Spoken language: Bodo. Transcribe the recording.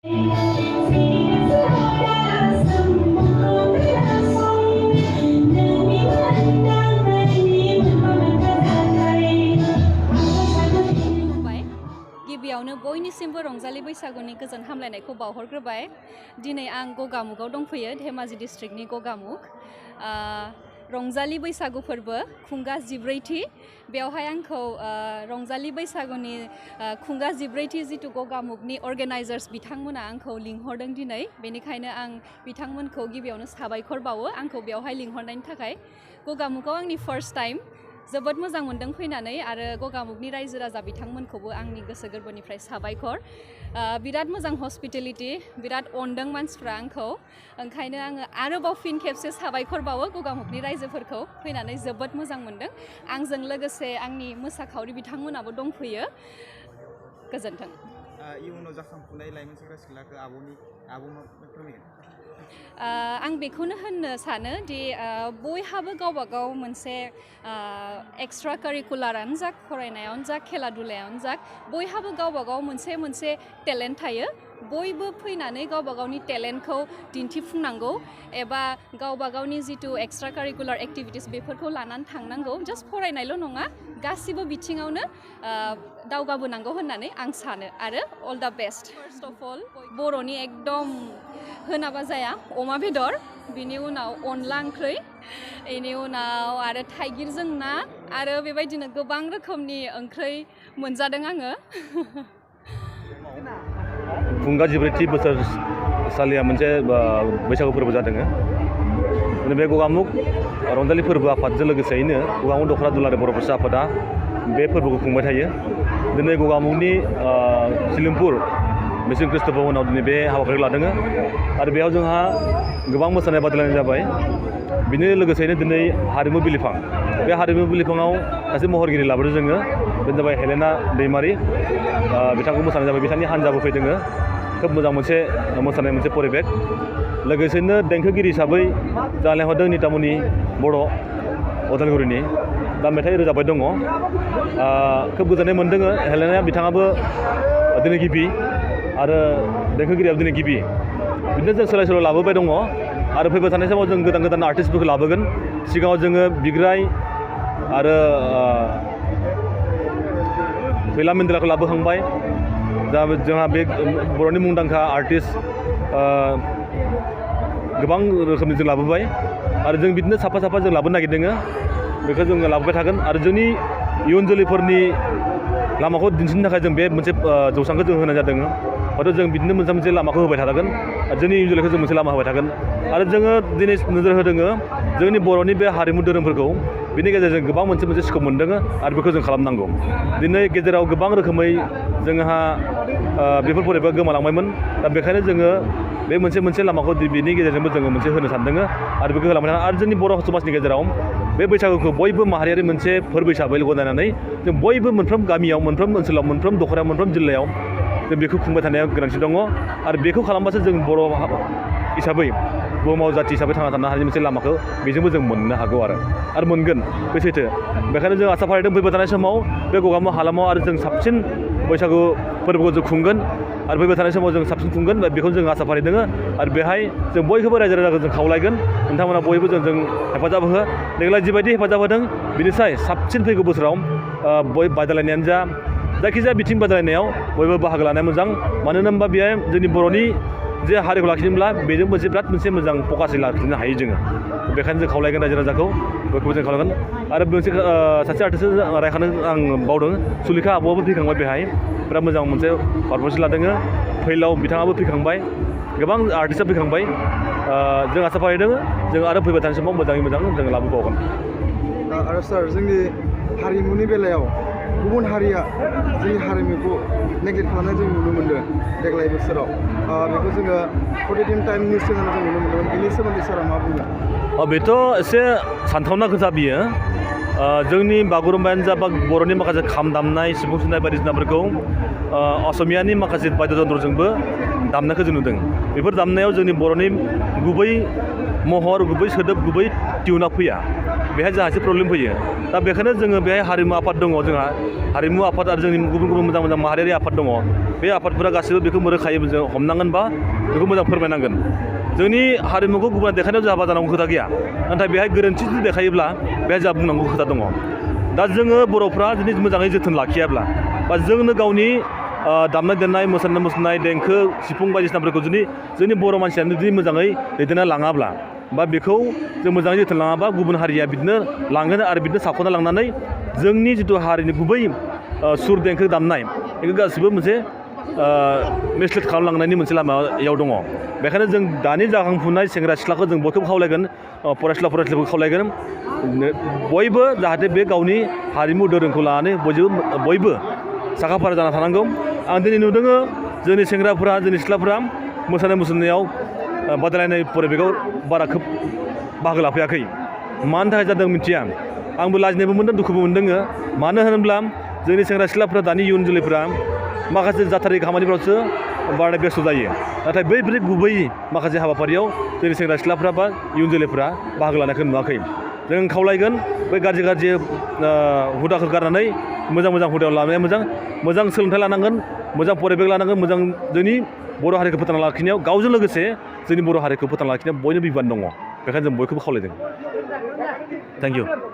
गिबियावनो बयनिसिमबो रंजालि बैसागुनि गोजोन हामलायनायखौ बावहरग्रोबाय। दिनै आं गगामुगाव दंफैयो, धेमाजि डिस्ट्रिक्टनि गगामुग। रंजालि बैसागु फोरबो खुंगा 14थि। बेवहाय आंखौ रंजालि बैसागुनि खुंगा 14थि जितु गगामुगनि अर्गेनाइजार्स बिथांमोना आंखौ लिंहरदों दिनै। बेनिखायनो आं बिथांमोनखौ गिबियावनो साबायखर बावो आंखौ बेवहाय लिंहरनायनि थाखाय। गगामुगाव आंनि फार्स्ट टाइम। जोबोद मोजां मोनदों फैनानै आरो गगामुगनि रायजो राजा बिथांमोनखौबो आंनि गोसो गोरबोनिफ्राय साबायखर। बिराद मोजां हस्पिटेलिटि, बिराद अनदों मानसिफ्रा आंखौ। ओंखायनो आङो आरोबाव फिन खेबसे साबायखर बावो गगामुगनि रायजोफोरखौ। फैनानै जोबोद मोजां मोनदों। आंजों लोगोसे आंनि मोसाखावरि बिथांमोनाबो दंफैयो। गोजोन्थों। इयुनाव जाखांफुनाय लाइमोन सेंग्रा सिख्लाखौ आब'मा फोरमायगोन। आं बेखौनो होननो सानो दि बयहाबो गावबा गाव मोनसे एक्सट्रा कारिकुलारानो जा, फरायनायावनो जा, खेला दुलायावनो जा, बयहाबो गावबा गाव मोनसे टेलेन्ट थायो। बयबो फैनानै गावबा गावनि टेलेन्टखौ दिन्थिफुंनांगौ एबा गावबा गावनि जितु एक्सट्रा कारिकुलार एक्टिभिटिस बेफोरखौ लानानै थांनांगौ। जास्ट फरायनायल' नङा, गासिबो बिथिङावनो दावगाबोनांगौ होननानै आं सानो। आरो अल दा बेस्ट। फार्स्ट अफ अल बर'नि एकदम होनाबा जाया अमा बेदर, बिनि उनाव अनला ओंख्रै, बेनि उनाव आरो थाइगिरजों ना, आरो बेबायदिनो गोबां रोखोमनि ओंख्रै मोनजादों आङो। खुंगा 14थि बोसोरसालिया मोनसे बैसागु फोरबो जादों। बे गगामुग रंजालि फोरबो आफादजों लोगोसेयैनो गगामुग दख'र दुलाराय बर' फरायसा आफादा बे फोरबोखौ खुंबाय थायो। दिनै गगामुगनि सिलिमपुर मिसिं ख्रिस्ट' भवनाव दिनै बे हाबाफारिखौ लादों आरो बेयाव जोंहा गोबां मोसानाय बादायलायनाय जाबाय। बिनि लोगोसेयैनो दिनै हारिमु बिलिफां, बे हारिमु बिलिफाङाव सासे महरगिरि लाबोदों जोङो। बेनो जाबाय हेलेना दैमारि। बिथांखौ मोसानाय जाबाय, बिथांनि हान्जाबो फैदों। खोब मोजां मोसानाय मोनसे परिबेक। लोगोसेनो देंखोगिरि हिसाबै जानो लेंहरदों नितामनि बर' उदालगुरिनि। दा मेथाइ रोजाबबाय दङ। खोब गोजोननाय मोन्दों। हेलेनाया बिथाङाबो दिनै गिबि आरो देंखोगिरियाबो दिनै गिबि। बिदिनो जों सोलाय सोल' लाबोबाय दङ आरो फैबाय थानाय समाव जों गोदान गोदान आर्टिस्टफोरखौ लाबोगोन। सिगाङाव जोङो बिग्राय आरो फैला मेन्देलाखौ लाबोखांबाय। दा जोंहा बे बर'नि मुंदांखा आर्टिस्ट गोबां रोखोमनि जों लाबोबाय आरो जों बिदिनो साफा जों लाबोनो नागिरदों। बेखौ जोङो लाबोबाय थागोन आरो जोंनि इयुन जोलैफोरनि लामाखौ दिन्थिनो थाखाय जों बे मोनसे जौसांखौ जों होनाय जादों। हयथ' जों बिदिनो मोनसे लामाखौ होबाय थागोन आरो जोंनि इयुन जोलैखौ जों मोनसे लामा होबाय थागोन। आरो जोङो दिनै नोजोर होदों जोंनि बर'नि बे हारिमु धोरोमफोरखौ, बिनि गेजेरजों गोबां मोनसे स्कप मोन्दों आरो बेखौ जों खालामनांगौ। दिनै गेजेराव गोबां रोखोमै जोंहा बेफोर फरायबा गोमालांबायमोन। दा बेखायनो जोङो बे मोनसे लामाखौ बिनि गेजेरजोंबो जोङो मोनसे होनो सानदों आरो बेखौ होलांबाय थागोन। आरो जोंनि बर' समाजनि गेजेराव बे बैसागुखौ बयबो माहारियारि मोनसे फोरबो हिसाबै गनायनानै जों बयबो मोनफ्रोम गामियाव, मोनफ्रोम ओनसोलाव, मोनफ्रोम दख'रायाव, मोनफ्रोम जिल्लायाव जों बेखौ खुंबाय थानाया गोनांथि दङ। आरो बेखौ खालामबासो जों बर' हिसाबै, बुहुमाव जाथि हिसाबै थांना थानो हानायनि मोनसे लामाखौ बेजोंबो जों मोननो हागौ आरो मोनगोन। बे सैथो। बेखायनो जों आसा फारिदों फैबाय थानाय समाव बे गगामुग हालामाव आरो जों साबसिन बैसागु फोरबोखौ जों खुंगोन आरो फैबाय थानाय समाव जों साबसिन खुंगोन। बेखौ जों आसा फारिदों आरो बेहाय जों बयखौबो रायजो राजाखौ जों खावलायगोन। नोंथांमोना बयबो जों हेफाजाब हो। देग्लाय जिबायदि हेफाजाब होदों बिनिफ्राय साबसिन फैगौ बोसोराव बादायलायनायानो जा, जायखिजाया बिथिं बादायलायनायाव बयबो बाहागो लानाया मोजां। मानो होनोबा बेहाय जोंनि बर'नि जे हारिखौ लाखिनोब्ला बेजों बिराद मोनसे मोजां फकासै लाखिनो हायो जोङो। बेखायनो जों खावलायगोन रायजो राजाखौ, बयखौबो जों खावलायगोन। आरो मोनसे सासे आर्टिस्टजों रायखांनो आं बावदों, सुलेखा आब'आबो फैखांबाय बेहाय। बिराद मोजां मोनसे पारफरमेन्स लादों। फैलाव बिथाङाबो फैखांबाय। गोबां आर्टिस्टआ फैखांबाय। जों आसा फारिदों जों आरो फैबाय थानाय समाव मोजाङै मोजां जों लाबोबावगोन। आरो सार, जोंनि हारिमुनि बेलायाव गुबुन हारिया जोंनि हारिमुखौ नेग्लेक्ट खालामनाय जों नुनो मोन्दों देग्लाय बोसोराव। बेखौ जोङो 14 टाइमनि सिगां जों नुनो मोन्दोंमोन। बेनि सोमोन्दै सारा मा बुङो? बेथ' एसे सानथावना खोथा बियो। जोंनि बागुरुम्बायानो जा बा बर'नि माखासे खाम दामनाय, सिफुं सुनाय बायदिसिनाफोरखौ असमियानि माखासे बाद्यजन्त्रजोंबो दामनायखौ जों नुदों। बेफोर दामनायाव जोंनि बर'नि गुबै महर, गुबै सोदोब, गुबै टिउना फैया। बेहाय जोंहा एसे प्रब्लेम फैयो दा बेखायनो जोङो बेहाय हारिमु आफाद दङ जोंहा हारिमु आफाद आरो जोंनि गुबुन गुबुन मोजां मोजां माहारियारि आफाद दङ बे आफादफोरा गासैबो बेखौ रोखायै जों हमनांगोन बा बेखौ मोजां फोरमायनांगोन जोंनि हारिमुखौ गुबुन देखायनायाव जोंहा जानांगौ खोथा गैया नाथाय बेहाय गोरोन्थि जुदि देखायोब्ला बेहाय जोंहा बुंनांगौ खोथा दङ दा जोङो बर'फ्रा जुदि मोजाङै जोथोन लाखियाब्ला बा जोंनो गावनि दामनाय देनाय मोसानाय मुसुरनाय देंखो सिफुं बायदिसिनाफोरखौ जुदि जोंनि बर' मानसियानो जुदि मोजाङै दैदेनना लाङाब्ला बा बेखौ जों मोजाङै जोथोन लाङाबा गुबुन हारिया बिदिनो लांगोन आरो बिदिनो साख'ना लांनानै जोंनि जिथु हारिनि गुबै सुर देंखो दामनाय बेखौ गासिबो मोनसे मिसलिड खालामलांनायनि मोनसे लामायाव दङ बेखायनो जों दानि जाखांफुनाय सेंग्रा सिख्लाखौ जों बयखौबो खावलायगोन फरायसालिफोरखौ खावलायगोन बयबो जाहाथे बे गावनि हारिमु दोरोंखौ लानानै बयबो साखाफारा जाना थानांगौ आं दिनै नुदों जोंनि सेंग्राफोरा जोंनि सिख्लाफोरा मोसानाय मुसुरनायाव बादायलायनाय परिबेगाव बारा खोब बाहागो लाफैयाखै मानि थाखाय जादों मिथिया आंबो लाजिनायबो मोनदों दुखुबो मोनदों मानो होनोब्ला जोंनि सेंग्रा सिख्लाफोरा दानि इयुन जोलैफ्रा माखासे जाथारै खामानिफ्रावसो बारा बेस्थ' जायो नाथाय बैफोर गुबै माखासे हाबाफारियाव जोंनि सेंग्रा सिख्लाफ्रा बा इयुन जोलैफ्रा बाहागो लानायखौ नुवाखै जों खावलायगोन बै गाज्रि हुदाखौ गारनानै मोजां हुदायाव लानाया मोजां सोलोंथाइ लानांगोन मोजां परिबेग लानांगोन मोजां जोंनि बर' हारिखौ फोथांना लाखिनायाव गावजों लोगोसे जोंनि बर' हारिखौ फोथांना लाखिनायाव बयनिबो बिबान दङ बेखायनो जों बयखौबो खावलायदों थेंक इउ